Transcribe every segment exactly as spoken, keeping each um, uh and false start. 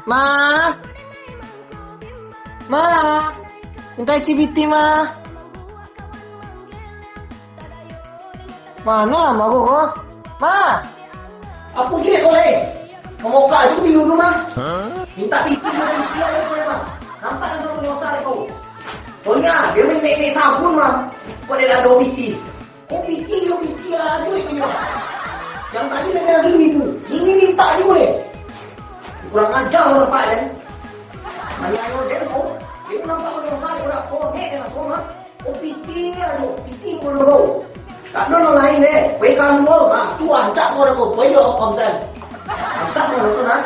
Ma, ma, mintak Eci piti, ma. Mano lah ma ko, ko? Ma! Apo je ko lai? Mamokak tu di rumah. Mintak piti, mintak piti aja ko lai, ma. Nampak kan samo nyosa ko. Soalnya dia main naik-naik sabun, ma. Kok dia dak ado piti? Ko piti, ko piti aja ko nyo. Yang tadi lagi lagi nipu. Ini mintak juga deh. Kurang ajar lo nampak kan. Maniayo den ko. Dia nampak ko nyosa ko dak konek dia langsung, ma. Oh, piti ajo, piti ko lo. Tak ado nan lain deh. Weh, kaluar. Ha, tu ancak ko dah ko. Weh, yo, konten. Ancak ko dah tu, nah.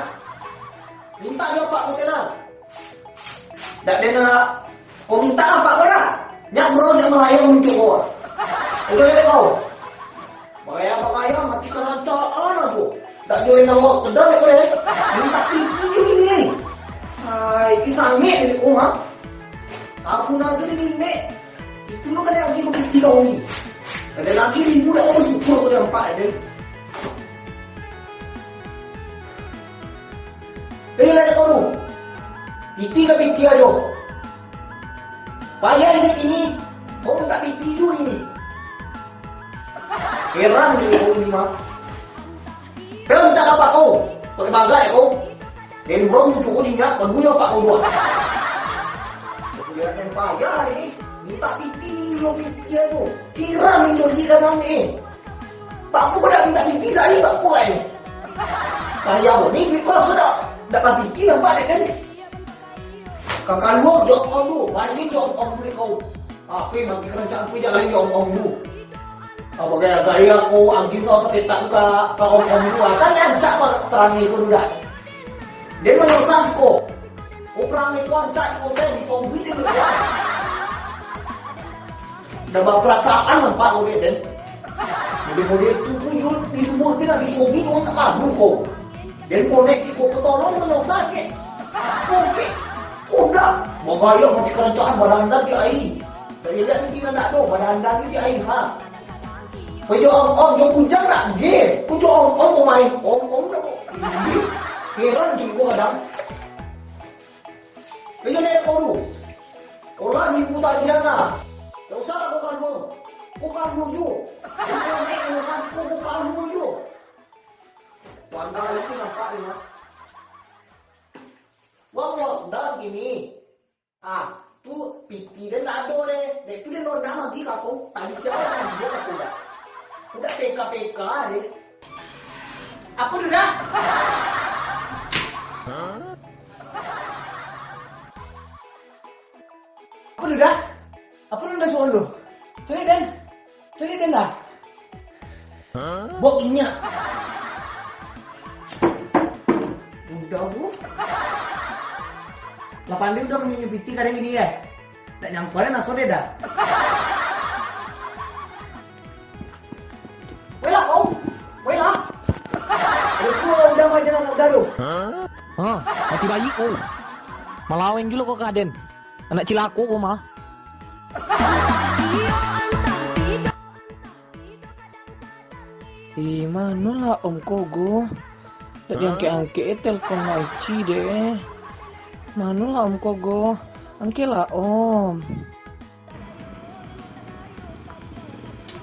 Mintak jo apak ko tu, nah. Dak ado nak. Ko mintak apak ko dah. Nyak bro, nyak malayang untuak ko. Itu deh ko. Bagaya-bagaya, mati karancaan ajo. Dak jual nang awak kedai ko, eh. Mintak piti jo ini, eh. Hai, pi sangek ni, oh, ha? Aku nak jadi ni, nek. Itu lo kan lagi piti kau ni. Ada lagi ribu dak kau syukur kau nampak, eh. Eh, lah kau tu. Piti ka piti ajo. Payah hidup ini, kau mintak piti ju ini. Heran jo kau ni, mah. Kau mintak apak kau? Pakai bagak kau? Den bro tu cukup ingat, baru nyo apak kau buat. Kau biar den payah ni, mintak piti lo piti tu. Heran jo dia kadang ni. Pak Pu dak mintak piti sajo, Pak Pu ai. Payah ni duit kau sudah. Dak ka piti nampak dek den. Ka kaluar jo om-om tu, baliak jo om-om tu dek kau. Apo mati karancaan, pi jalan jo om-om tu. Apo gaya-gaya kau, agih kau sapetak tu ka, ka om-om tu. Kan rancak parangai kau tu dak. Den manyosal siko. Ko parangai ko rancak ko, den disobik den ko. Dak baparasaan nampak ko, den. Model-model tu, ko yo di rumah den nak disobik, urang tak malu ko. Den konek siko, ko tolong manyosal kek. Ko kek. Ko dak. Bagaya mati karancaan, badandan di ai. Dak liek ni tingga dak do, badandan di ai, ha. Ko jo om-om, jo kujang nak ge. Ko jo om-om ko main. Om-om dak ko. Ih, heran jo ko kadang. Ko jo nek ko tu. Orang ibu tak dia nak. Tak usah lah ko kaluar. Ko kaluar jo. Ko nek ko sas ko, ko kaluar jo. Pandai itu nampak ni, Mas. Wang lockdown kini. Ah, tu piti den dak ado deh. Dek tu den ronda lagi ka ko. Tadi siapa yang buat aku dah? Udah P K P K deh. Aku tu dah. Aku tu dah. Apa lu dah suruh lu? Cari den. Cari den dah. Bok inyak. Udah bu. Lapan dia udah menyunyi piti kadang gini ya. Tak nyangkau ada naso dia dah. Weh lah kau. Weh lah. Aku udah macam anak udah tu. Ha, mati bayi kau. Malaweng julo kau ka den. Anak cilako kau mah. Ih, mano lah om Kogo? Dak diangkek-angkek eh telepon Aici deh. Mano lah om Kogo? Angkek lah om.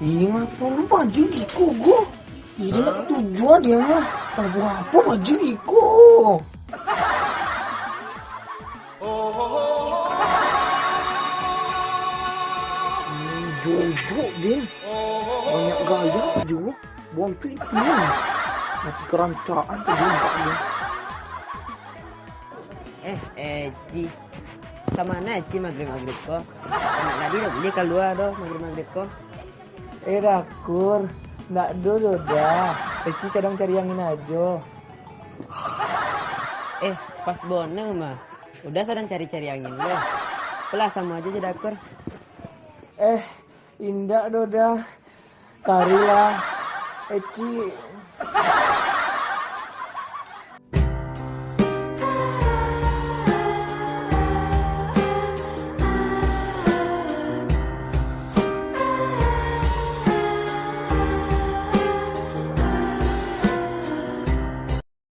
Ih, mano lu baju iko Go? Ih, dia nak tujuan dia mah. Tahu apa baju iko? Ih, jojok din. Banyak gaya baju. Buang tu itu. Mati kerancaan tu dia nampak dia. Eh, Eci. Ka mano Eci magrib-magrib ko? Anak gadih dak buliah kalua doh magrib-magrib ko. Eh, Dakur. Ndak do doh dah. Eci sadang cari angin ajo. Eh, pas boneh mah. Udah sadang cari-cari angin lo. Apolah samo ajo jo Dakur. Eh, indak doh dah. Kari lah. Eci.